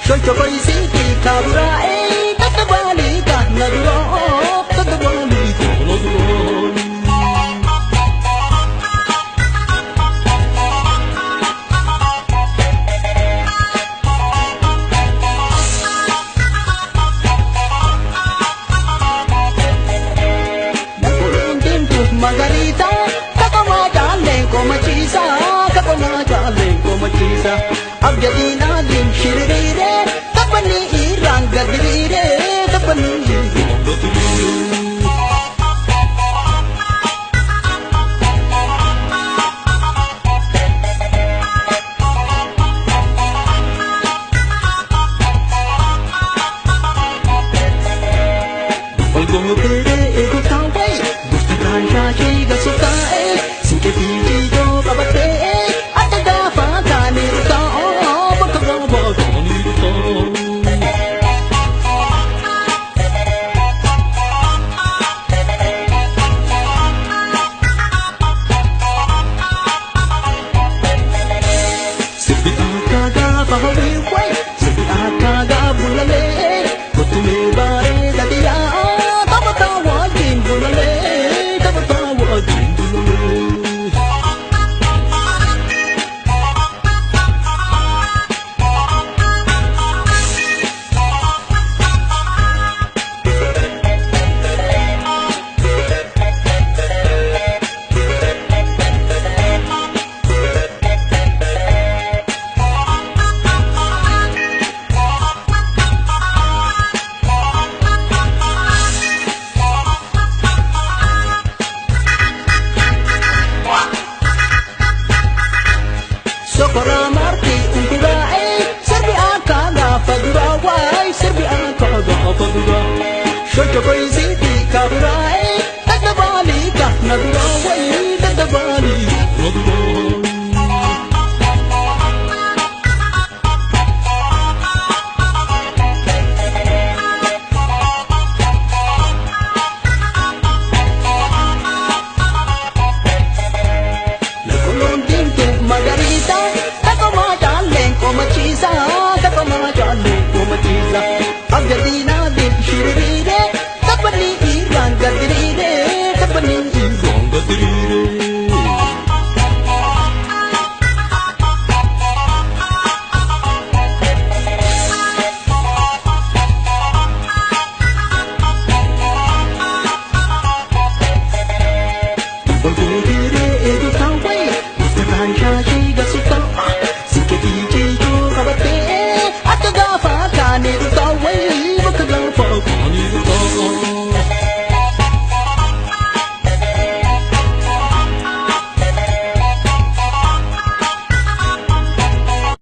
Shochokoisiti kaburae tatabali kanaduro tatabali kanaduro. Margarita, kakoma jale komachisa, kakoma jale komachisa. Abjadina lim shirire, tapani irang gadire, tapani irang gadire. Balgongo pere ego tawai, gusta kansha chiga sutae, sinke piji jo kabate, ataga fa kani ruta, baka ba kani ruta. Sirbi akaga bahawi wai, sirbi akaga bulale, kotume bare dadiya. Sokora marti unkurae, serbi akaga fadura wai, serbi akaga fadura. Shochokoisiti kaburae, tatabali kanadura wai, tatabali kanadura. Margarita, kakoma jale komachisa, kakoma jale komachisa. Abjadina dim shirire.